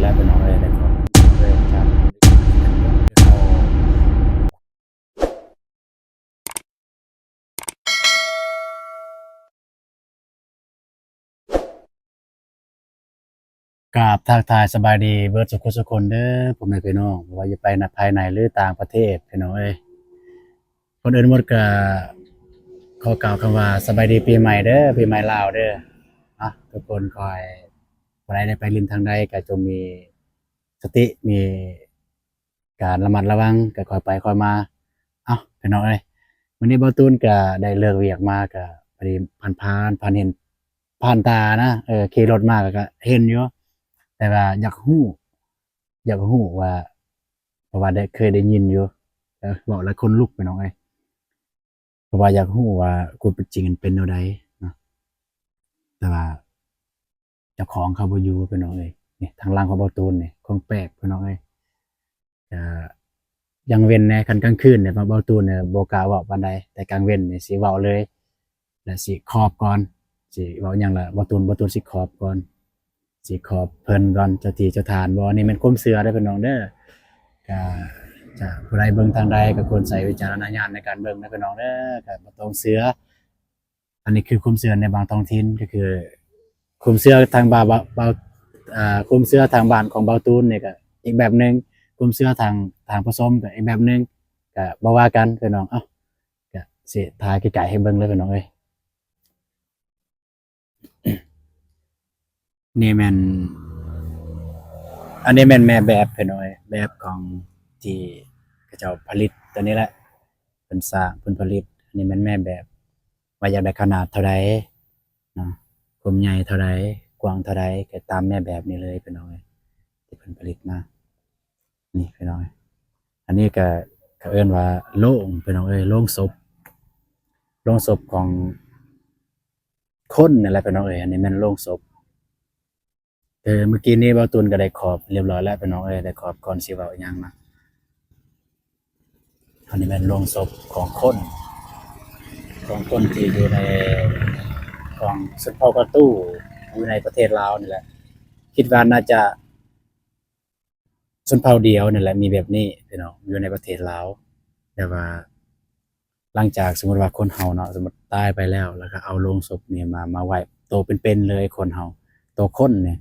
ແລ້ວພີ່ນ້ອງເອີຍ ໄດ້ຂໍ ກາບທັກທາຍສະບາຍດີເບິດສຸຂູສຸຄົນເດີ ພໍ່ແມ່ພີ່ນ້ອງ ບໍ່ວ່າຈະໄປໃນ ພາຍໃນ ຫຼື ຕ່າງປະເທດ ພີ່ນ້ອງເອີຍ. ກ່ອນອື່ນໝົດກໍຂໍກ່າວຄຳວ່າສະບາຍດີປີໃໝ່ເດີ ປີໃໝ່ລາວເດີ. ເນາະ ທຸກຄົນ ຂໍໃຫ້ຜູ້ໃດໄດ້ໄປຫຼິ້ນທາງໃດກໍຈົ່ງມີສະຕິ ມີການລະມັດລະວັງ ກໍຄ່ອຍໄປຄ່ອຍມາ. ເອົ້າ ພີ່ນ້ອງເອີຍ ມື້ນີ້ບ່າວຕູນກໍໄດ້ເລີກວຽກມາ ກໍພໍດີຜ່ານໆ ຜ່ານເຫັນ ຜ່ານຕານະ ເອີ ຂີ່ລົດມາກໍເຫັນຢູ່ ແຕ່ວ່າຢາກຮູ້ ຢາກຮູ້ວ່າ ເພາະວ່າໄດ້ ເຄີຍໄດ້ຍິນຢູ່ ເອີ ເວົ້າແລ້ວຂົນລຸກ ພີ່ນ້ອງເອີຍ. ເພາະວ່າຢາກຮູ້ວ່າຄວາມເປັນຈິງມັນເປັນແນວໃດເນາະ ແຕ່ວ່າເຈົ້າຂອງເຂົາບໍ່ຢູ່ ພີ່ນ້ອງເອີຍ. ນີ້ທາງຫຼັງຂອງບ່າວຕູນນີ້ ຂອງແປກ ພີ່ນ້ອງເອີຍ. ກະຍັງເວັ້ນແດ່ ຄັນກາງຄືນນີ້ ບ່າວ ບ່າວຕູນນີ້ບໍ່ກ້າເວົ້າປານໃດ ແຕ່ກາງເວັນນີ້ຊິເວົ້າເລີຍ ແລະ ຊິຂອບກ່ອນ ຊິເວົ້າຫຍັງລະ ບ່າວຕູນ ບ່າວຕູນຊິຂອບກ່ອນ ຊິຂອບເພິ່ນກ່ອນ ເຈົ້າທີ່ເຈົ້າທານບໍ. ອັນນີ້ແມ່ນຄວາມເຊື່ອເດີ ພີ່ນ້ອງເດີ. ກະຈະຜູ້ໃດເບິ່ງທາງໃດກໍຄວນໃຊ້ວິຈາລະນະຍານໃນການເບິ່ງເດີ ພີ່ນ້ອງເດີ ກໍບໍ່ຕ້ອງເຊື່ອ. ອັນນີ້ຄືຄວາມເຊື່ອໃນບາງທ້ອງຖິ່ນ ກໍຄືຄວາມເຊື່ອທາງບ້ານ ເວົ້າ ເວົ້າ ເອີ ຄວາມເຊື່ອທາງບ້ານຂອງບ່າວຕູນນີ້ກໍອີກແບບໜຶ່ງ ຄວາມເຊື່ອທາງ ທາງປະສົມກໍອີກແບບໜຶ່ງ ກໍບໍ່ວ່າກັນ ພີ່ນ້ອງ. ເອົ້າ ກະຊິຖ່າຍໄກໆໃຫ້ເບິ່ງເລີຍ ພີ່ນ້ອງເອີຍ. ນີ້ແມ່ນ ອັນນີ້ແມ່ນແມ່ແບບ ພີ່ນ້ອງເອີຍ ແບບຂອງທີ່ເຂົາເຈົ້າຜະລິດຕົວນີ້ແຫຼະ ເພິ່ນສ້າງ ເພິ່ນຜະລິດ. ອັນນີ້ແມ່ນແມ່ແບບ ວ່າຢາກໄດ້ຂະໜາດເທົ່າໃດເນາະ ຄວາມໃຫຍ່ເທົ່າໃດ ກວ້າງເທົ່າໃດ ກໍຕາມແມ່ແບບນີ້ເລີຍ ພີ່ນ້ອງເອີຍ ທີ່ເພິ່ນຜະລິດມາ. ນີ້ພີ່ນ້ອງເອີຍ ອັນນີ້ກໍ ເຂົາເອີ້ນວ່າໂລງ ພີ່ນ້ອງເອີຍ ໂລງສົບ ໂລງສົບຂອງຄົນນີ້ແຫຼະ ພີ່ນ້ອງເອີຍ. ອັນນີ້ແມ່ນໂລງສົບ ເອີ ເມື່ອກີ້ນີ້ບ່າວຕູນກໍໄດ້ຂອບຮຽບຮ້ອຍແລ້ວ ພີ່ນ້ອງເອີຍ ໄດ້ຂອບກ່ອນຊິເວົ້າອີ່ຫຍັງນະ. ອັນນີ້ແມ່ນໂລງສົບຂອງຄົນ ຂອງຄົນທີ່ຢູ່ໃນ ຂອງຊົນເຜົ່າກະຕູ ຢູ່ໃນປະເທດລາວນີ້ແຫຼະ. ຄິດວ່າໜ້າຈະ ຊົນເຜົ່າດຽວນີ້ແຫຼະມີແບບນີ້ ພີ່ນ້ອງ ຢູ່ໃນປະເທດລາວ. ແບບວ່າຫຼັງຈາກ ສົມມຸດວ່າຄົນເຮົາເນາະ ສົມມຸດຕາຍໄປແລ້ວ ແລ້ວກໍເອົາໂລງສົບນີ້ມາ ມາໄວ້ໂຕເປັນໆເລີຍ ຄົນເຮົາ ໂຕຄົນນີ້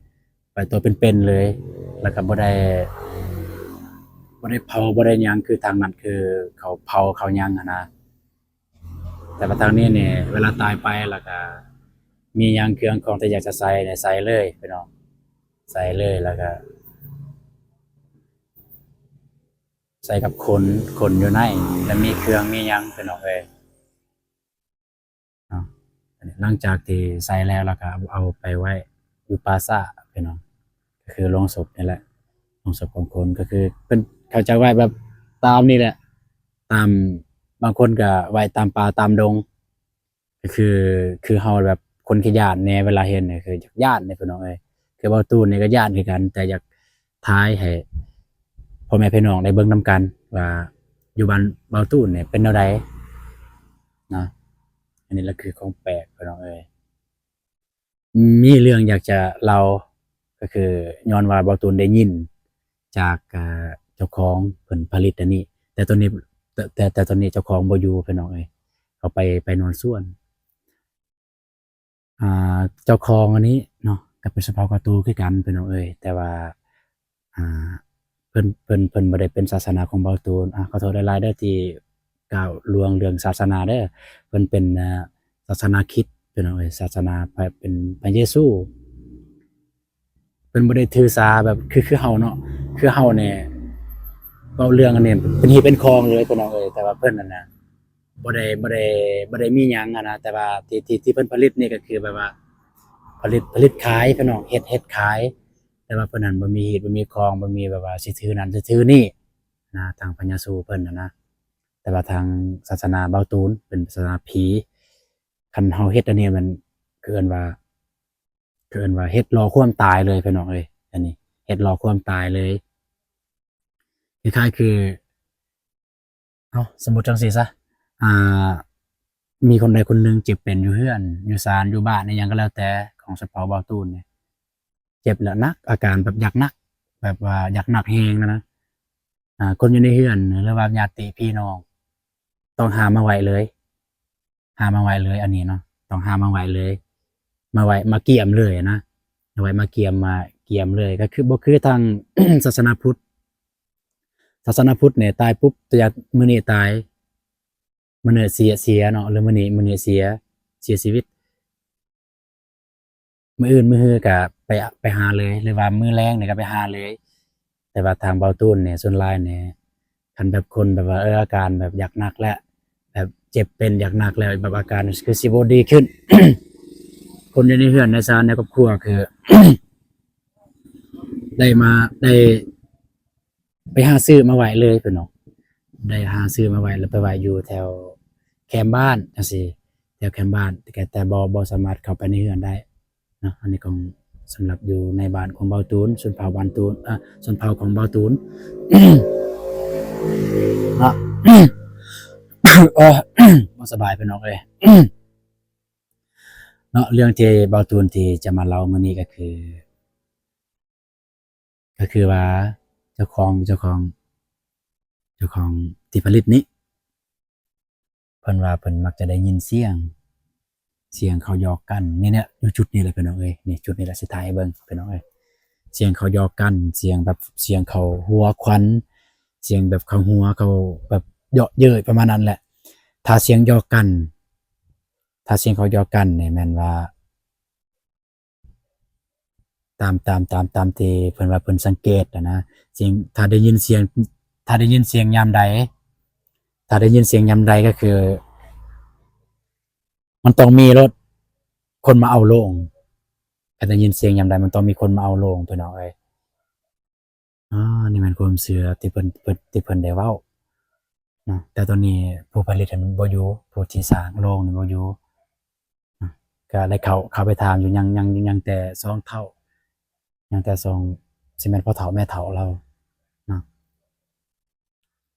ໄວ້ໂຕເປັນໆເລີຍ ແລ້ວກໍບໍ່ໄດ້ ບໍ່ໄດ້ເຜົາ ບໍ່ໄດ້ຫຍັງ ຄືທາງນັ້ນ ຄືເຂົາເຜົາເຂົາຫຍັງຫັ້ນນະ. ແຕ່ວ່າທາງນີ້ນີ້ ເວລາຕາຍໄປແລ້ວກະ ມີຫຍັງເຄື່ອງຂອງທີ່ຢາກຈະໃສ່ນີ້ໃສ່ເລີຍ ພີ່ນ້ອງ ໃສ່ເລີຍ ແລ້ວກະໃສ່ກັບຂົນ ຂົນຢູ່ໃນ ແລ້ວມີເຄື່ອງມີຫຍັງ ພີ່ນ້ອງເອີຍ. ເນາະ ຫຼັງຈາກທີ່ໃສ່ແລ້ວ ແລ້ວກໍເອົາໄປໄວ້ຢູ່ປ່າຊ້າ ພີ່ນ້ອງ ກໍຄືໂລງສົບນີ້ແຫຼະ ໂລງສົບຂອງຄົນ ກໍຄືເພິ່ນ ເຂົາຈະໄວ້ແບບຕາມນີ້ແຫຼະ ຕາມ ບາງຄົນກໍໄວ້ຕາມປ່າຕາມດົງ ກໍຄື ຄືເຮົາແບບຄົນຂີ້ຢ້ານແດ່ ເວລາເຫັນນີ້ຄືຢາກຢ້ານເດ້ ພີ່ນ້ອງເອີຍ. ຄືບ່າວຕູນນີ້ກໍຢ້ານຄືກັນ ແຕ່ຢາກຖ່າຍໃຫ້ພໍ່ແມ່ພີ່ນ້ອງໄດ້ເບິ່ງນຳກັນວ່າ ຢູ່ບ້ານບ່າວຕູນນີ້ເປັນແນວໃດເນາະ. ອັນນີ້ລະຄືຂອງແປກ ພີ່ນ້ອງເອີຍ. ມີເລື່ອງຢາກຈະເລົ່າ ກໍຄືຍ້ອນວ່າບ່າວຕູນໄດ້ຍິນຈາກ ເອີ ເຈົ້າຂອງເພິ່ນຜະລິດອັນນີ້ ແຕ່ຕອນນີ້ ແຕ່ ແຕ່ ແຕ່ຕອນນີ້ເຈົ້າຂອງບໍ່ຢູ່ ພີ່ນ້ອງເອີຍ ເຂົາໄປ ໄປນອນສວນ. ອ່າ ເຈົ້າຂອງອັນນີ້ເນາະ ກໍເປັນຊົນເຜົ່າກະຕູຄືກັນ ພີ່ນ້ອງເອີຍ ແຕ່ວ່າ ອ່າ ເພິ່ນ ເພິ່ນ ເພິ່ນບໍ່ໄດ້ເປັນສາສະໜາຂອງບ່າວຕູນ. ອ່າ ຂໍໂທດຫຼາຍໆເດີທີ່ກ່າວລ່ວງເລື່ອງສາສະໜາເດີ. ເພິ່ນເປັນ ອ່າ ສາສະໜາຄຣິດ ພີ່ນ້ອງເອີຍ ສາສະໜາພະ ເປັນພະເຢຊູ. ເພິ່ນບໍ່ໄດ້ຖືສາແບບຄື ຄືເຮົາເນາະ ຄືເຮົານີ້ເວົ້າເລື່ອງອັນນີ້ເປັນຮີດເປັນຄອງເລີຍ ພີ່ນ້ອງເອີຍ. ແຕ່ວ່າເພິ່ນຫັ້ນນະ ບໍ່ໄດ້ ບໍ່ໄດ້ ບໍ່ໄດ້ມີຫຍັງຫັ້ນນະ ແຕ່ວ່າທີ່ ທີ່ ທີ່ເພິ່ນຜະລິດນີ້ກໍຄືແບບວ່າຜະລິດ ຜະລິດຂາຍ ພີ່ນ້ອງ ເຮັດ ເຮັດຂາຍ. ແຕ່ວ່າເພິ່ນຫັ້ນບໍ່ມີຮີດ ບໍ່ມີຄອງ ບໍ່ມີແບບວ່າຊິຖືນັ້ນຊິຖືນີ້ນະ ທາງພະເຢຊູເພິ່ນຫັ້ນນະ. ແຕ່ວ່າທາງສາສະໜາບ່າວຕູນເປັນສາສະໜາຜີ ຄັນເຮົາເຮັດອັນນີ້ມັນ ເຂົາເອີ້ນວ່າ ເຂົາເອີ້ນວ່າເຮັດລໍຄວາມຕາຍເລີຍ ພີ່ນ້ອງເອີຍ. ອັນນີ້ເຮັດລໍຄວາມຕາຍເລີຍ ຄ້າຍໆຄື ເອົ້າ ສົມມຸດຈັ່ງຊີ້ຊະ ອ່າ ມີຄົນໃດຄົນໜຶ່ງເຈັບເປັນຢູ່ເຮືອນ ຢູ່ຊານ ຢູ່ບ້ານ ອີ່ຫຍັງກໍແລ້ວແຕ່ ຂອງຊົນເຜົ່າບ່າວຕູນນີ້ ເຈັບແລ້ວໜັກ ອາການແບບຢາກໜັກ ບບວ່າຢາກໜັກແຮງນະນະ ອ່າ ຄົນຢູ່ໃນເຮືອນ ຫຼືວ່າຍາດຕິພີ່ນ້ອງ ຕ້ອງຫາມາໄວ້ເລີຍ ຫາມາໄວ້ເລີຍ ອັນນີ້ເນາະ ຕ້ອງຫາມາໄວ້ເລີຍ ມາໄວ້ ມາກຽມເລີຍນະ ເອົາໄວ້ມາກຽມ ມາກຽມເລີຍ ກໍຄືບໍ່ຄືທາງ ສາສະໜາພຸດ ສາສະໜາພຸດນີ້ຕາຍປຸບ ແຕ່ຍາດ ມື້ນີ້ຕາຍ ມື້ນີ້ເສຍ ເສຍເນາະ ຫຼືມື້ນີ້ ມື້ນີ້ເສຍ ເສຍຊີວິດ ມື້ອື່ນມື້ຮືກະໄປ ໄປຫາເລີຍ ຫຼືວ່າມື້ແລງນີ້ກະໄປຫາເລີຍ. ແຕ່ວ່າທາງເບົາຕູນນີ້ ສ່ວນຫຼາຍນີ້ ຄັນແບບຄົນແບບວ່າ ເອີ ອາການແບບຢາກໜັກແລ້ວ ແບບເຈັບເປັນຢາກໜັກແລ້ວ ແບບອາການຄືຊິບໍ່ດີຂຶ້ນ ຄົນຢູ່ໃນເຮືອນໃນຊານໃນຄອບຄົວຄື ໄດ້ມາ ໄດ້ ໄປຫາຊື້ມາໄວ້ເລີຍພີ່ນ້ອງ ໄດ້ຫາຊື້ມາໄວ້ ແລ້ວໄປໄວ້ຢູ່ແຖວແຄມບ້ານຈັ່ງຊີ້ ແຖວແຄມບ້ານ ແຕ່ ແຕ່ບໍ່ ບໍ່ສາມາດເຂົ້າໄປໃນເຮືອນໄດ້ເນາະ. ອັນນີ້ຂອງ ສຳລັບຢູ່ໃນບ້ານຂອງເບົາຕູນ ຊົນເຜົ່າບ້ານຕູນ ເອີ ຊົນເຜົ່າຂອງເບົາຕູນເນາະ. ໂອ້ ບໍ່ສະບາຍພີ່ນ້ອງເອີຍເນາະ. ເລື່ອງທີ່ເບົາຕູນທີ່ຈະມາເລົ່າມື້ນີ້ກໍຄື ກໍຄືວ່າເຈົ້າຂອງ ເຈົ້າຂອງ ເຈົ້າຂອງທີ່ຜະລິດນີ້ ເພິ່ນວ່າເພິ່ນມັກຈະໄດ້ຍິນສຽງ ສຽງເຂົາຫຍອກກັນ ນີ້ແຫຼະ ຢູ່ຈຸດນີ້ແຫຼະພີ່ນ້ອງເອີຍ ນີ້ຈຸດນີ້ແຫຼະ ຊິຖ່າຍໃຫ້ເບິ່ງພີ່ນ້ອງເອີຍ. ສຽງເຂົາຫຍອກກັນ ສຽງແບບ ສຽງເຂົາຫົວຄວັນ ສຽງແບບເຂົາຫົວ ເຂົາແບບເຍາະເຍີ້ຍ ປະມານນັ້ນແຫຼະ. ຖ້າສຽງຫຍອກກັນ ຖ້າສຽງເຂົາຫຍອກກັນນີ້ແມ່ນວ່າ ຕາມ ຕາມ ຕາມ ຕາມທີ່ເພິ່ນວ່າເພິ່ນສັງເກດຫັ້ນນະ ສຽງ ຖ້າໄດ້ຍິນສຽງ ຖ້າໄດ້ຍິນສຽງຍາມໃດ ຖ້າໄດ້ຍິນສຽງຍາມໃດກໍຄື ມັນຕ້ອງມີໂລດຄົນມາເອົາໂລງ. ຄັນໄດ້ຍິນສຽງຍາມໃດ ມັນຕ້ອງມີຄົນມາເອົາໂລງ ພີ່ນ້ອງເອີຍ. ອາ ນີ້ແມ່ນຄວາມເຊື່ອທີ່ເພິ່ນ ເພິ່ນ ທີ່ເພິ່ນໄດ້ເວົ້າເນາະ. ແຕ່ຕອນນີ້ຜູ້ຜະລິດຫັ້ນບໍ່ຢູ່ ຜູ້ທີ່ສ້າງໂລງນີ້ບໍ່ຢູ່ເນາະ. ກໍໄດ້ເຂົ້າ ເຂົ້າໄປຖາມຢູ່ ຍັງ ຍັງ ຍັງແຕ່ສອງເຖົ້າ ຍັງແຕ່ສອງ ຊິແມ່ນພໍ່ເຖົ້າແມ່ເຖົ້າລາວເນາະ.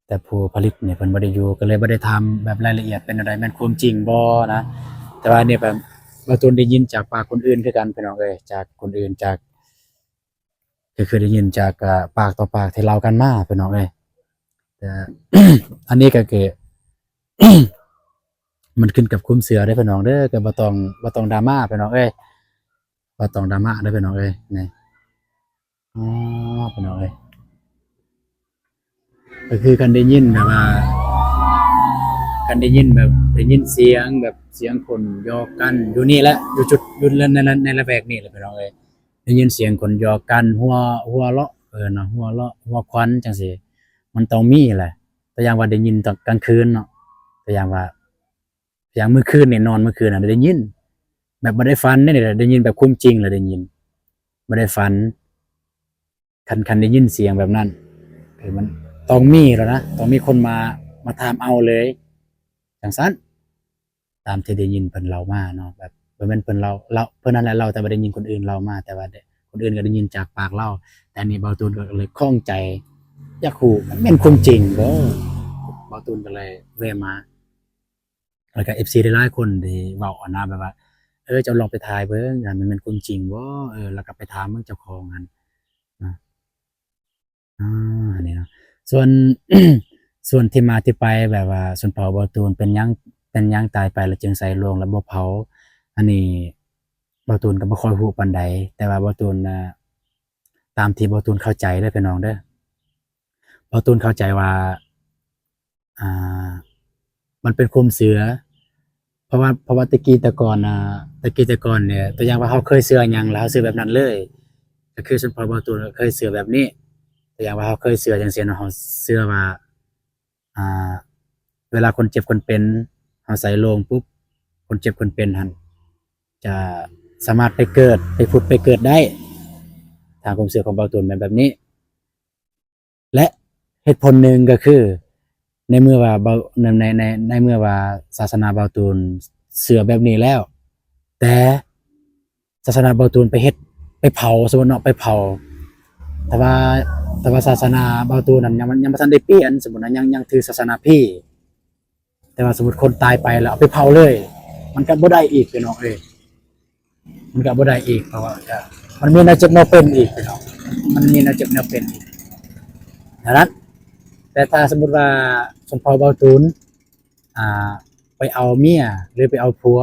ແຕ່ຜູ້ຜະລິດນີ້ເພິ່ນບໍ່ໄດ້ຢູ່ ກໍເລີຍບໍ່ໄດ້ຖາມແບບລາຍລະອຽດເປັນແນວໃດ ແມ່ນຄວາມຈິງບໍ່ນະ. ແຕ່ວ່ານີ້ແບບ ເບົາຕູນໄດ້ຍິນຈາກປາກຄົນອື່ນຄືກັນ ພີ່ນ້ອງເອີຍ ຈາກຄົນອື່ນ ຈາກ ກໍຄືໄດ້ຍິນຈາກ ເອີ ປາກຕໍ່ປາກທີ່ເລົ່າກັນມາ ພີ່ນ້ອງເອີຍ. ແຕ່ ອັນນີ້ກໍຄື ມັນຂຶ້ນກັບຄວາມເຊື່ອເດີພີ່ນ້ອງເດີ ກໍບໍ່ຕ້ອງ ບໍ່ຕ້ອງດຣາມາພີ່ນ້ອງເອີຍ ບໍ່ຕ້ອງດຣາມາເດີພີ່ນ້ອງເອີຍ ນີ້ ອໍ ພີ່ນ້ອງເອີຍ. ກໍຄືຄັນໄດ້ຍິນແບບວ່າ ຄັນໄດ້ຍິນແບບ ໄດ້ຍິນສຽງແບບສຽງຄົນຫຍອກກັນຢູ່ນີ້ແຫຼະ ຢູ່ຈຸດ ຢູ່ໃນ ໃນ ໃນລະແວກນີ້ແຫຼະພີ່ນ້ອງເອີຍ. ໄດ້ຍິນສຽງຄົນຫຍອກກັນ ຫົວ ຫົວເລາະ ເອີ້ນວ່າຫົວເລາະ ຫົວຄວັນຈັ່ງຊີ້ ມັນຕ້ອງມີແຫຼະ. ຕົວຢ່າງວ່າໄດ້ຍິນຕອນກາງຄືນເນາະ ຕົວຢ່າງວ່າ ຢ່າງມື້ຄືນນີ້ ນອນມື້ຄືນນະໄດ້ຍິນ ແບບບໍ່ໄດ້ຝັນເດ້ນີ້ ໄດ້ຍິນແບບຄວາມຈິງລະໄດ້ຍິນ ບໍ່ໄດ້ຝັນ. ຄັນ ຄັນໄດ້ຍິນສຽງແບບນັ້ນ ຄືມັນຕ້ອງມີແລ້ວນະ ຕ້ອງມີຄົນມາ ມາຖາມເອົາເລີຍ ຈັ່ງຊັ້ນ ຕາມທີ່ໄດ້ຍິນເພິ່ນເລົ່າມາເນາະ. ແບບບໍ່ແມ່ນເພິ່ນເລົ່າ ເລົ່າ ເພິ່ນນັ້ນແຫຼະເລົ່າ ແຕ່ວ່າໄດ້ຍິນຄົນອື່ນເລົ່າມາ ແຕ່ວ່າ ຄົນອື່ນກໍໄດ້ຍິນຈາກປາກລາວ. ແຕ່ອັນນີ້ເບົາຕູນກໍເລີຍຂ້ອງໃຈ ຢາກຮູ້ ມັນແມ່ນຄວາມຈິງບໍ່? ເບົາຕູນກໍເລີຍແວ່ມາ ແລ້ວກໍເອັຟຊີຫຼາຍໆຄົນທີ່ເວົ້າຫັ້ນນະ ແບບວ່າ ເອີ ເຈົ້າລອງໄປຖ່າຍເບິ່ງ ມັນແມ່ນຄວາມຈິງບໍ່? ເອີ ແລ້ວກໍໄປຖາມເບິ່ງເຈົ້າຂອງຫັ້ນນະ. ອາ ອັນນີ້ເນາະ ສ່ວນ ສ່ວນທີ່ມາທີ່ໄປ ແບບວ່າຊົນເຜົ່າເບົາຕູນເປັນຫຍັງ ເປັນຫຍັງຕາຍໄປແລ້ວຈຶ່ງໃສ່ໂລງ ແລ້ວບໍ່ເຜົາ ອັນນີ້ເບົາຕູນກໍບໍ່ຄ່ອຍຮູ້ປານໃດ. ແຕ່ວ່າເບົາຕູນນະ ຕາມທີ່ເບົາຕູນເຂົ້າໃຈເດີພີ່ນ້ອງເດີ ເບົາຕູນເຂົ້າໃຈວ່າ ອ່າ ມັນເປັນຄວາມເຊື່ອ ເພາະວ່າ ເພາະວ່າແຕ່ກີ້ແຕ່ກ່ອນນະ ແຕ່ກີ້ແຕ່ກ່ອນນີ້ ຕົວຢ່າງວ່າເຮົາເຄີຍເຊື່ອຫຍັງ ແລ້ວເຮົາເຊື່ອແບບນັ້ນເລີຍ ກໍຄືຊົນເຜົ່າເບົາຕູນກໍເຄີຍເຊື່ອແບບນີ້. ຕົວຢ່າງວ່າເຮົາເຄີຍເຊື່ອຈັ່ງຊີ້ເນາະ ເຮົາເຊື່ອວ່າ ອ່າ ເວລາຄົນເຈັບຄົນເປັນ ເຮົາໃສ່ໂລງປຸບ ຄົນເຈັບຄົນເປັນຫັ້ນຈະສາມາດໄປເກີດ ໄປຜຸດໄປເກີດໄດ້. ທາງຄວາມເຊື່ອຂອງເບົາຕູນແມ່ນແບບນີ້. ແລະ ເຫດຜົນໜຶ່ງກໍຄື ໃນເມື່ອວ່າເບົາ ໃນ ໃນ ໃນ ໃນເມື່ອວ່າສາສະໜາເບົາຕູນເຊື່ອແບບນີ້ແລ້ວ ແຕ່ສາສະໜາເບົາຕູນໄປເຮັດ ໄປເຜົາ ສົມມຸດເນາະ ໄປເຜົາ ແຕ່ວ່າ ແຕ່ວ່າສາສະໜາເບົາຕູນນັ້ນຍັງ ຍັງບໍ່ທັນໄດ້ປ່ຽນ ສົມມຸດນະ ຍັງ ຍັງຖືສາສະໜາຜີ ແຕ່ວ່າສົມມຸດຄົນຕາຍໄປແລ້ວເອົາໄປເຜົາເລີຍ ມັນກໍບໍ່ໄດ້ອີກພີ່ນ້ອງເອີຍ ມັນກໍບໍ່ໄດ້ອີກ ເພາະວ່າກໍມັນມີແນວເຈັບແນວເປັນອີກພີ່ນ້ອງ. ມັນມີແນວເຈັບແນວເປັນອີກ. ດັ່ງນັ້ນ ແຕ່ຖ້າສົມມຸດວ່າຊົນເຜົ່າເບົາຕູນ ອ່າ ໄປເອົາເມຍ ຫຼື ໄປເອົາຜົວ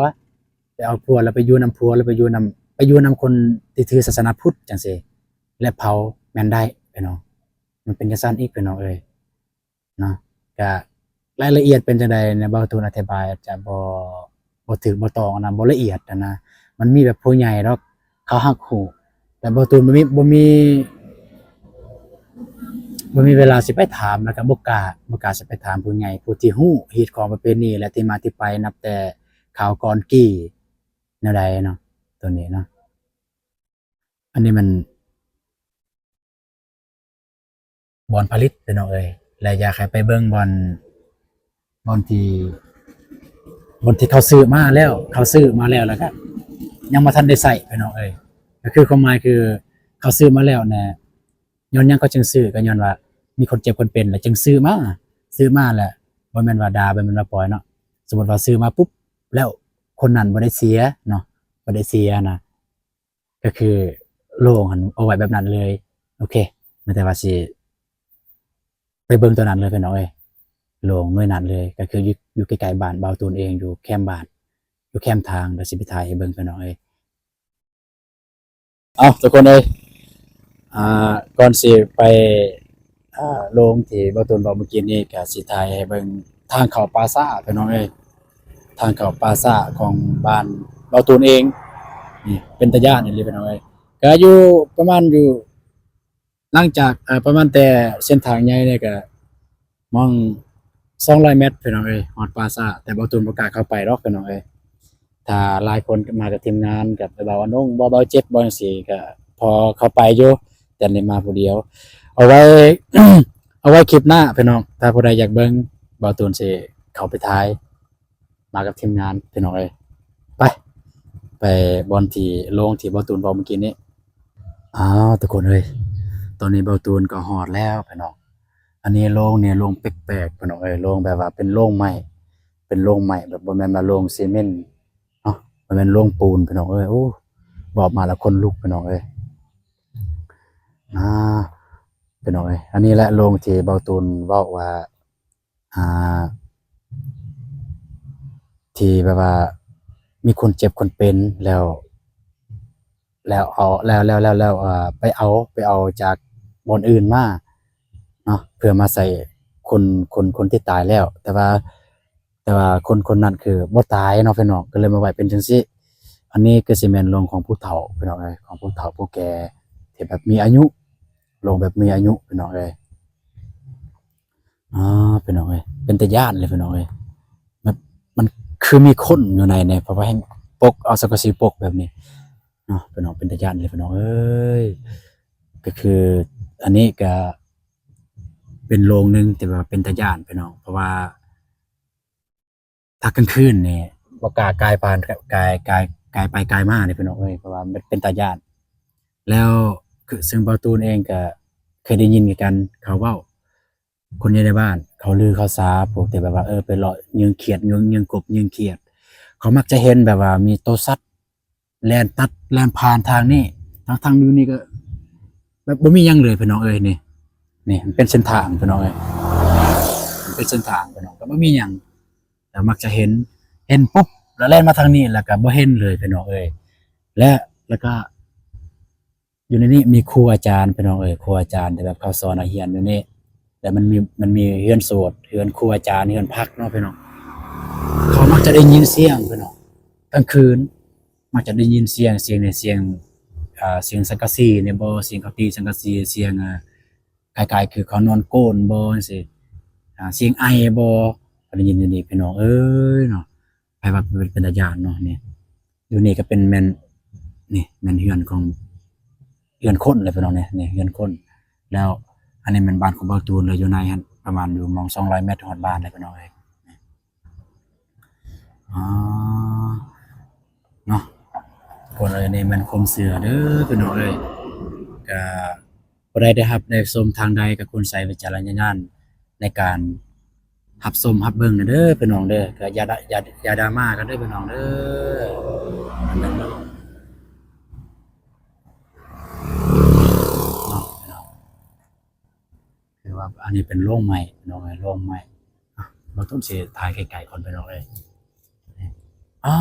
ໄປເອົາຜົວ ແລ້ວໄປຢູ່ນຳຜົວ ຫຼື ໄປຢູ່ນຳ ໄປຢູ່ນຳຄົນທີ່ຖືສາສະໜາພຸດຈັ່ງຊີ້ ແລະ ເຜົາ ແມ່ນໄດ້ພີ່ນ້ອງ. ມັນເປັນຈັ່ງຊັ້ນອີກພີ່ນ້ອງເອີຍເນາະ. ກະລາຍລະອຽດເປັນຈັ່ງໃດນະ ເບົາຕູນອະທິບາຍອາດຈະບໍ່ ບໍ່ຖືກບໍ່ຕ້ອງນະ ບໍ່ລະອຽດຫັ້ນນະ. ມັນມີແບບຜູ້ໃຫຍ່ດອກ ເຂົາຮັກຮູ້ ແຕ່ເບົາຕູນບໍ່ມີ ບໍ່ມີ ບໍ່ມີເວລາຊິໄປຖາມ ແລ້ວກະບໍ່ກ້າ ບໍ່ກ້າຊິໄປຖາມຜູ້ໃຫຍ່ ຜູ້ທີ່ຮູ້ຮີດຄອງປະເພນີ ແລະ ທີ່ມາທີ່ໄປນັບແຕ່ຄາວກ່ອນກີ້ ແນວໃດເນາະ ໂຕນີ້ເນາະ. ອັນນີ້ມັນບ່ອນຜະລິດພີ່ນ້ອງເອີຍ ແລະ ຢາກໃຫ້ໄປເບິ່ງບ່ອນ ບ່ອນທີ່ ບ່ອນທີ່ເຂົາຊື້ມາແລ້ວ ເຂົາຊື້ມາແລ້ວ ແລ້ວກະຍັງບໍ່ທັນໄດ້ໃຊ້ພີ່ນ້ອງເອີຍ. ກະຄືຄວາມໝາຍຄືເຂົາຊື້ມາແລ້ວນະ ຍ້ອນຫຍັງເຂົາຈຶ່ງຊື້? ກະຍ້ອນວ່າມີຄົນເຈັບຄົນເປັນ ແລ້ວຈຶ່ງຊື້ມາ ຊື້ມາແລ້ວ ບໍ່ແມ່ນວ່າດ່າ ບໍ່ແມ່ນວ່າປ່ອຍເນາະ. ສົມມຸດວ່າຊື້ມາປຸບ ແລ້ວຄົນນັ້ນບໍ່ໄດ້ເສຍເນາະ ບໍ່ໄດ້ເສຍນະ ກະຄືໂລງຫັ້ນເອົາໄວ້ແບບນັ້ນເລີຍ. ໂອເຄ ມີແຕ່ວ່າຊິໄປເບິ່ງໂຕນັ້ນເລີຍພີ່ນ້ອງເອີຍ ໂລງໜ່ວຍນັ້ນເລີຍ ກະຄືຢູ່ ຢູ່ໃກ້ໆບ້ານເບົາຕູນເອງ ຢູ່ແຄມບ້ານ ຢູ່ແຄມທາງ ດຽວຊິໄປຖ່າຍໃຫ້ເບິ່ງພີ່ນ້ອງເອີຍ. ເອົ້າ ທຸກຄົນເອີຍ ອ່າ ກ່ອນຊິໄປ ອ່າ ໂລງທີ່ເບົາຕູນເວົ້າມື້ກີ້ນີ້ ກະຊິຖ່າຍໃຫ້ເບິ່ງທາງເຂົ້າປ່າຊ້າພີ່ນ້ອງເອີຍ ທາງເຂົ້າປ່າຊ້າຂອງບ້ານເບົາຕູນເອງ. ນີ້ເປັນຕາຢ້ານອີ່ຫຼີພີ່ນ້ອງເອີຍ ກະຢູ່ປະມານຢູ່ ຫຼັງຈາກ ເອີ ປະມານແຕ່ເສັ້ນທາງໃຫຍ່ນີ້ກະ ປະມານສອງຮ້ອຍແມັດພີ່ນ້ອງເອີຍ ຮອດປ່າຊ້າ ແຕ່ເບົາຕູນບໍ່ກ້າເຂົ້າໄປດອກພີ່ນ້ອງເອີຍ. ຖ້າຫຼາຍຄົນມາກັບທີມງານ ກັບເບົາອານົງ ເບົາເຈັດ ເບົາຈັ່ງຊີ້ ກະພໍເຂົ້າໄປຢູ່ ແຕ່ນີ້ມາຜູ້ດຽວ. ເອົາໄວ້ ເອົາໄວ້ຄລິບໜ້າພີ່ນ້ອງ ຖ້າຜູ້ໃດຢາກເບິ່ງ ເບົາຕູນຊິເຂົ້າໄປຖ່າຍ ມາກັບທີມງານພີ່ນ້ອງເອີຍ. ໄປ ໄປບ່ອນທີ່ໂລງທີ່ເບົາຕູນເວົ້າມື້ກີ້ນີ້. ອ້າວ ທຸກຄົນເອີຍ ຕອນນີ້ເບົາຕູນກໍຮອດແລ້ວພີ່ນ້ອງ. ອັນນີ້ໂລງນີ້ໂລງແປກໆພີ່ນ້ອງເອີຍ ໂລງແບບວ່າເປັນໂລງໄມ້ ເປັນໂລງໄມ້ ແບບບໍ່ແມ່ນວ່າໂລງຊີເມັນເນາະ ບໍ່ແມ່ນໂລງປູນພີ່ນ້ອງເອີຍ. ໂອ້ ເວົ້າມາແລ້ວຂົນລຸກພີ່ນ້ອງເອີຍ ອ່າ ພີ່ນ້ອງເອີຍ. ອັນນີ້ແຫຼະໂລງທີ່ເບົາຕູນເວົ້າວ່າ ອ່າ ທີ່ແບບວ່າມີຄົນເຈັບຄົນເປັນແລ້ວ ແລ້ວເອົາ ແລ້ວ ແລ້ວ ແລ້ວ ແລ້ວ ເອີ ໄປເອົາ ໄປເອົາຈາກບ່ອນອື່ນມາເນາະ ເພື່ອມາໃສ່ຄົນ ຄົນ ຄົນທີ່ຕາຍແລ້ວ ແຕ່ວ່າ ແຕ່ວ່າຄົນ ຄົນນັ້ນຄືບໍ່ຕາຍເນາະພີ່ນ້ອງ ກໍເລີຍມາໄວ້ເປັນຈັ່ງຊີ້. ອັນນີ້ກໍຊິແມ່ນໂລງຂອງຜູ້ເຖົ້າພີ່ນ້ອງເອີຍ ຂອງຜູ້ເຖົ້າຜູ້ແກ່ທີ່ແບບມີອາຍຸ ໂລງແບບມີອາຍຸພີ່ນ້ອງເອີຍ. ອາ ພີ່ນ້ອງເອີຍ ເປັນຕາຢ້ານເລີຍພີ່ນ້ອງເອີຍ ແບບມັນຄືມີຄົນຢູ່ໃນນີ້ ເພາະວ່າແຮ່ງປົກ ເອົາສັງກະສີປົກແບບນີ້ເນາະພີ່ນ້ອງ ເປັນຕາຢ້ານເລີຍພີ່ນ້ອງເອີຍ. ກໍຄືອັນນີ້ກໍເປັນໂລງໜຶ່ງທີ່ວ່າເປັນຕາຢ້ານພີ່ນ້ອງ ເພາະວ່າ ຖ້າກາງຄືນນີ້ບໍ່ກ້າກາຍຜ່ານ ກາຍ ກາຍ ກາຍໄປກາຍມາເດ້ພີ່ນ້ອງເອີຍ ເພາະວ່າມັນເປັນຕາຢ້ານ. ແລ້ວຄື ເຊິ່ງເບົາຕູນເອງກໍເຄີຍໄດ້ຍິນຄືກັນ ເຂົາເວົ້າ ຄົນຢູ່ໃນບ້ານເຂົາລືເຂົາສາ ພວກທີ່ແບບວ່າ ເອີ ໄປເລາະຍິງຂຽດ ຍິງ ຍິງກົບຍິງຂຽດ ເຂົາມັກຈະເຫັນແບບວ່າມີໂຕສັດ ແລ່ນຕັດແລ່ນຜ່ານທາງນີ້ ທັງໆຢູ່ນີ້ກໍແບບບໍ່ມີຫຍັງເລີຍພີ່ນ້ອງເອີຍ. ນີ້ ນີ້ມັນເປັນເສັ້ນທາງພີ່ນ້ອງເອີຍ ມັນເປັນເສັ້ນທາງພີ່ນ້ອງ ກໍບໍ່ມີຫຍັງ ແລ້ວມັກຈະເຫັນ ເຫັນປຸບ ແລ້ວແລ່ນມາທາງນີ້ ແລ້ວກໍບໍ່ເຫັນເລີຍພີ່ນ້ອງເອີຍ. ແລະ ແລ້ວກໍຢູ່ໃນນີ້ມີຄູອາຈານພີ່ນ້ອງເອີຍ ຄູອາຈານທີ່ແບບເຂົາສອນນັກຮຽນຢູ່ນີ້ ແລ້ວມັນມີ ມັນມີເຮືອນໂສດ ເຮືອນຄູອາຈານ ເຮືອນພັກເນາະພີ່ນ້ອງ. ເຂົາມັກຈະໄດ້ຍິນສຽງພີ່ນ້ອງ ກາງຄືນ ມັກຈະໄດ້ຍິນສຽງ ສຽງນີ້ ສຽງ ອ່າ ສຽງສັງກະສີນີ້ບໍ ສຽງເຂົາຕີສັງກະສີ ສຽງ ອ່າ ຄ້າຍໆຄືເຂົານອນໂກນບໍ ຈັ່ງຊີ້ ອ່າ ສຽງໄອບໍ ໄດ້ຍິນຢູ່ນີ້ພີ່ນ້ອງເອີຍເນາະ. ໃຜວ່າເປັນ ເປັນຕາຢ້ານເນາະ. ນີ້ ຢູ່ນີ້ກໍເປັນແມ່ນ ນີ້ແມ່ນເຮືອນຂອງ ເຮືອນຄົນແຫຼະພີ່ນ້ອງ ນີ້ ນີ້ເຮືອນຄົນ. ແລ້ວອັນນີ້ແມ່ນບ້ານຂອງເບົາຕູນເລີຍ ຢູ່ໃນຫັ້ນ ປະມານຢູ່ໝ່ອງສອງຮ້ອຍແມັດຮອດບ້ານແລ້ວພີ່ນ້ອງເອີຍ. ອໍ ເນາະ ທຸກຄົນເອີຍ ນີ້ແມ່ນຄວາມເຊື່ອເດີພີ່ນ້ອງເອີຍ. ກະຜູ້ໃດໄດ້ຮັບໄດ້ຊົມທາງໃດ ກະຄວນໃຊ້ວິຈາລະນະຍານໃນການຮັບຊົມຮັບເບິ່ງນະເດີພີ່ນ້ອງເດີ. ກະຢ່າ ຢ່າ ຢ່າດຣາມາກັນເດີພີ່ນ້ອງເດີ. ເນາະ ອັນນີ້ເປັນໂລງໄມ້ພີ່ນ້ອງເອີຍ ໂລງໄມ້. ອ່ະ ບ່າວຕູນຊິຖ່າຍໃກ້ໆກ່ອນພີ່ນ້ອງເອີຍ. ອາ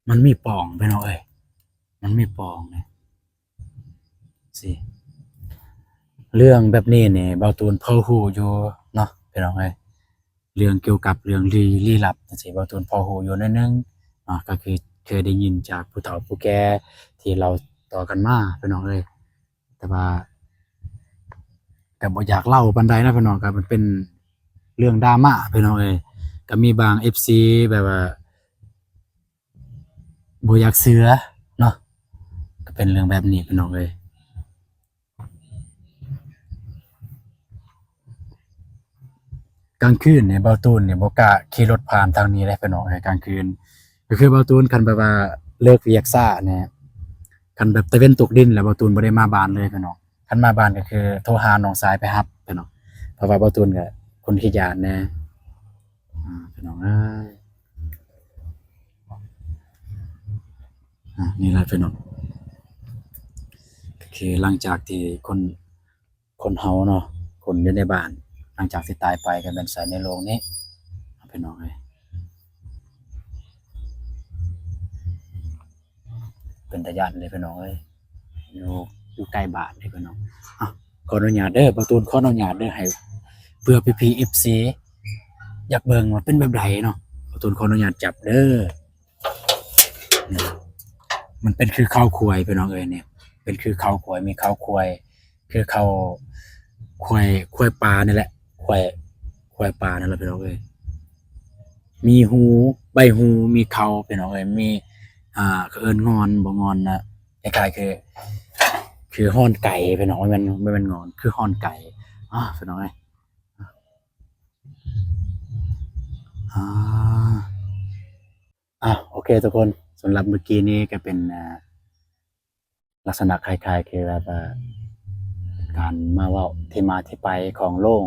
ມັນມີປ່ອງພີ່ນ້ອງເອີຍ ມັນມີປ່ອງນີ້ ຊິ ເລື່ອງແບບນີ້ນີ້ ບ່າວຕູນພໍຮູ້ຢູ່ເນາະພີ່ນ້ອງເອີຍ. ເລື່ອງກ່ຽວກັບເລື່ອງລີ ລີລັບຈັ່ງຊີ້ ບ່າວຕູນພໍຮູ້ຢູ່ໜ້ອຍໜຶ່ງເນາະ ກໍຄືເຄີຍໄດ້ຍິນຈາກຜູ້ເຖົ້າຜູ້ແກ່ທີ່ເລົ່າຕໍ່ກັນມາພີ່ນ້ອງເອີຍ. ແຕ່ວ່າກໍບໍ່ຢາກເລົ່າປານໃດນະພີ່ນ້ອງ ກໍມັນເປັນເລື່ອງດຣາມາພີ່ນ້ອງເອີຍ. ກໍມີບາງເອັຟຊີແບບວ່າ ບໍ່ຢາກເຊື່ອເນາະ ກໍເປັນເລື່ອງແບບນີ້ພີ່ນ້ອງເອີຍ. ກາງຄືນນີ້ບ່າວຕູນນີ້ບໍ່ກ້າຂີ່ລົດຜ່ານທາງນີ້ເດ້ພີ່ນ້ອງເອີຍ ກາງຄືນ. ກໍຄືບ່າວຕູນຄັນແບບວ່າເລີກວຽກຊ້ານີ້ ຄັນແບບຕາເວັນຕົກດິນແລ້ວ ບ່າວຕູນບໍ່ໄດ້ມາບ້ານເລີຍພີ່ນ້ອງ. ຄັນມາບ້ານກໍຄືໂທຫານ້ອງຊາຍໄປຮັບພີ່ນ້ອງ ເພາະວ່າບ່າວຕູນກໍຄົນຂີ້ຢ້ານແດ່. ອ່າ ພີ່ນ້ອງເອີຍ ອ່າ ນີ້ລະພີ່ນ້ອງ ກໍຄືຫຼັງຈາກທີ່ຄົນ ຄົນເຮົາເນາະ ຄົນຢູ່ໃນບ້ານ ຫຼັງຈາກທີ່ຕາຍໄປກໍແມ່ນໃສ່ໃນໂລງນີ້ພີ່ນ້ອງເອີຍ. ເປັນຕາຢ້ານເດ້ພີ່ນ້ອງເອີຍ ຢູ່ ຢູ່ໃກ້ບ້ານເດ້ພີ່ນ້ອງ. ອ່ະ ຂໍອະນຸຍາດເດີ ບ່າວຕູນຂໍອະນຸຍາດເດີ ໃຫ້ເພື່ອພີ່ໆເອັຟຊີຢາກເບິ່ງວ່າເປັນແບບໃດເນາະ ບ່າວຕູນຂໍອະນຸຍາດຈັບເດີ. ນີ້ ມັນເປັນຄືເຄົ້າຄວາຍພີ່ນ້ອງເອີຍ ນີ້ ເປັນຄືເຄົ້າຄວາຍ ມີເຄົ້າຄວາຍ ຄືເຄົ້າຄວາຍ ຄວາຍປ່ານີ້ແຫຼະ ຄວາຍ ຄວາຍປ່ານັ້ນແຫຼະພີ່ນ້ອງເອີຍ. ມີຫູ ໃບຫູ ມີເຄົ້າພີ່ນ້ອງເອີຍ ມີ ອ່າ ເຂົາເອີ້ນງ່ອນບໍ່ ງ່ອນນະ ຄ້າຍໆຄື ຄືຮ່ອນໄກ່ພີ່ນ້ອງ ບໍ່ແມ່ນ ບໍ່ແມ່ນງ່ອນ ຄືຮ່ອນໄກ່. ອາ ພີ່ນ້ອງເອີຍ ອາ ອາ ໂອເຄທຸກຄົນ ສຳລັບມື້ກີ້ນີ້ກໍເປັນ ອ່າ ລັກສະນະຄ້າຍໆຄືແບບວ່າ ການມາເວົ້າທີ່ມາທີ່ໄປຂອງໂລງ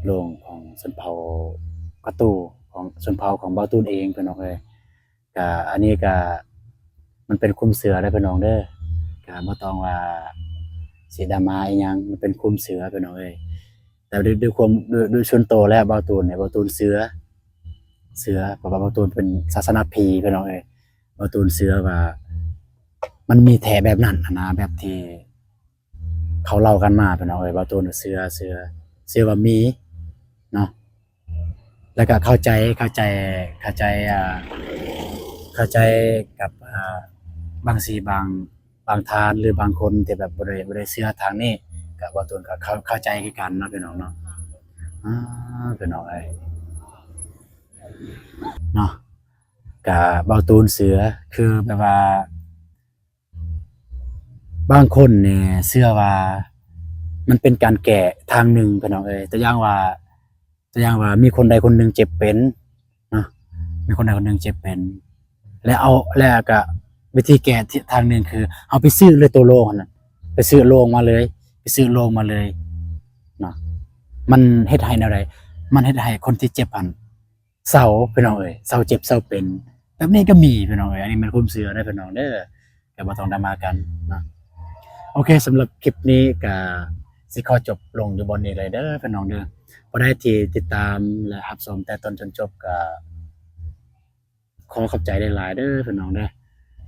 ໂລງຂອງຊົນເຜົ່າກະຕູ ຂອງຊົນເຜົ່າຂອງບ່າວຕູນເອງພີ່ນ້ອງເອີຍ. ກະອັນນີ້ກະມັນເປັນຄວາມເຊື່ອເດີພີ່ນ້ອງເດີ ກະບໍ່ຕ້ອງວ່າຊິດຣາມາອີ່ຫຍັງ ມັນເປັນຄວາມເຊື່ອພີ່ນ້ອງເອີຍ. ແຕ່ໂດຍ ໂດຍຄວາມ ໂດຍ ໂດຍສ່ວນໂຕແລ້ວ ບ່າວຕູນນີ້ ບ່າວຕູນເຊື່ອ ເຊື່ອ ເພາະວ່າບ່າວຕູນເປັນສາສະໜາຜີພີ່ນ້ອງເອີຍ. ບ່າວຕູນເຊື່ອວ່າມັນມີແທ້ແບບນັ້ນຫັ້ນນະ ແບບທີ່ເຂົາເລົ່າກັນມາພີ່ນ້ອງເອີຍ. ບ່າວຕູນເຊື່ອ ເຊື່ອ ເຊື່ອວ່າມີເນາະ ແລ້ວກໍເຂົ້າໃຈ ເຂົ້າໃຈ ເຂົ້າໃຈ ອ່າ ເຂົ້າໃຈກັບ ອ່າ ບາງ ຊິ ບາງ ບາງທ່ານ ຫຼື ບາງຄົນທີ່ແບບບໍ່ໄດ້ ບໍ່ໄດ້ເຊື່ອທາງນີ້ ກໍບ່າວຕູນກໍເຂົ້າ ເຂົ້າໃຈຄືກັນເນາະ ພີ່ນ້ອງເນາະ. ອາ ພີ່ນ້ອງເອີຍ ເນາະ ກະບ່າວຕູນເຊື່ອ ຄືແບບວ່າ ບາງຄົນນີ້ເຊື່ອວ່າມັນເປັນການແກ້ທາງໜຶ່ງ ພີ່ນ້ອງເອີຍ. ຕົວຢ່າງວ່າ ຕົວຢ່າງວ່າມີຄົນໃດຄົນໜຶ່ງເຈັບເປັນເນາະ ມີຄົນໃດຄົນໜຶ່ງເຈັບເປັນ ແລ້ວເອົາ ແລ້ວກະວິທີແກ້ທາງໜຶ່ງຄືເຮົາໄປຊື້ເລີຍໂຕໂລງຫັ້ນນະ ໄປຊື້ໂລງມາເລີຍ ໄປຊື້ໂລງມາເລີຍເນາະ. ມັນເຮັດໃຫ້ແນວໃດ? ມັນເຮັດໃຫ້ຄົນທີ່ເຈັບຫັ້ນ ເຊົາພີ່ນ້ອງເອີຍ ເຊົາເຈັບເຊົາເປັນ ແບບນີ້ກໍມີພີ່ນ້ອງເອີຍ. ອັນນີ້ແມ່ນຄວາມເຊື່ອເດີພີ່ນ້ອງເດີ ກໍບໍ່ຕ້ອງດຣາມາກັນເນາະ. ໂອເຄ ສຳລັບຄລິບນີ້ກໍຊິຂໍຈົບລົງຢູ່ບ່ອນນີ້ເລີຍເດີພີ່ນ້ອງເດີ. ຜູ້ໃດທີ່ຕິດຕາມ ແລະ ຮັບຊົມແຕ່ຕົ້ນຈົນຈົບກໍຂໍຂອບໃຈຫຼາຍໆເດີພີ່ນ້ອງເດີ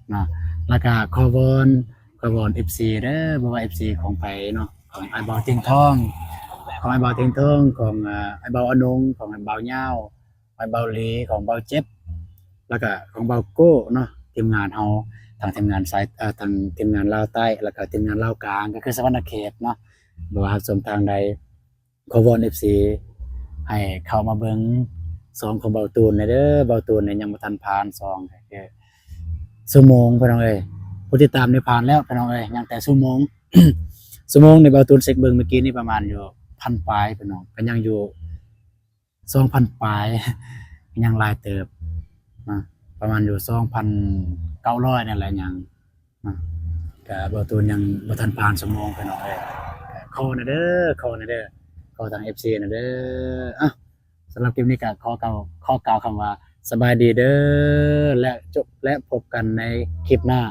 ເນາະ. ແລ້ວກໍຂໍວອນ ຂໍວອນເອັຟຊີເດີ ບໍ່ວ່າເອັຟຊີຂອງໃຜເນາະ ຂອງອ້າຍບ່າວຕຽງທອງ ຂອງອ້າຍບ່າວຕຽງທອງ ຂອງ ເອີ ອ້າຍບ່າວອານົງ ຂອງອ້າຍບ່າວຍາວ ອ້າຍບ່າວຫຼີ ຂອງບ່າວເຈັບ ແລ້ວກະຂອງບ່າວໂກ້ເນາະ. ທີມງານເຮົາ ທັງທີມງານສາຍ ເອີ ທັງທີມງານລາວໃຕ້ ແລ້ວກະທີມງານລາວກາງ ກໍຄືສະຫວັນນະເຂດເນາະ. ບໍ່ວ່າຮັບຊົມທາງໃດ ຂໍວອນເອັຟຊີໃຫ້ເຂົ້າມາເບິ່ງຊ່ອງຂອງບ່າວຕູນແດ່ເດີ. ບ່າວຕູນນີ້ຍັງບໍ່ທັນຜ່ານຊ່ອງ ກໍຄືຊົ່ວໂມງພີ່ນ້ອງເອີຍ. ຜູ້ຕິດຕາມນີ້ຜ່ານແລ້ວພີ່ນ້ອງເອີຍ ຍັງແຕ່ຊົ່ວໂມງ. ຊົ່ວໂມງນີ້ບ່າວຕູນເຊັກເບິ່ງມື້ກີ້ນີ້ປະມານຢູ່ພັນປາຍພີ່ນ້ອງ ກໍຍັງຢູ່ ສອງພັນປາຍ ຍັງຫຼາຍເຕີບນະ ປະມານຢູ່ສອງພັນເກົ້າຮ້ອຍນັ້ນແຫຼະ ຍັງນະ. ກະບ່າວຕູນຍັງບໍ່ທັນຜ່ານຊົ່ວໂມງພີ່ນ້ອງເອີຍ. ຂໍແດ່ເດີ ຂໍແດ່ເດີ ຂໍທາງເອັຟຊີແດ່ເດີ. ເອົ້າ ສຳລັບຄລິບນີ້ກະຂໍກ່າວ ຂໍກ່າວຄຳວ່າສະບາຍດີເດີ ແລະ ຈົບ ແລະ ພົບກັນໃນຄລິບໜ້າ.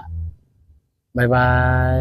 ບາຍບາຍ.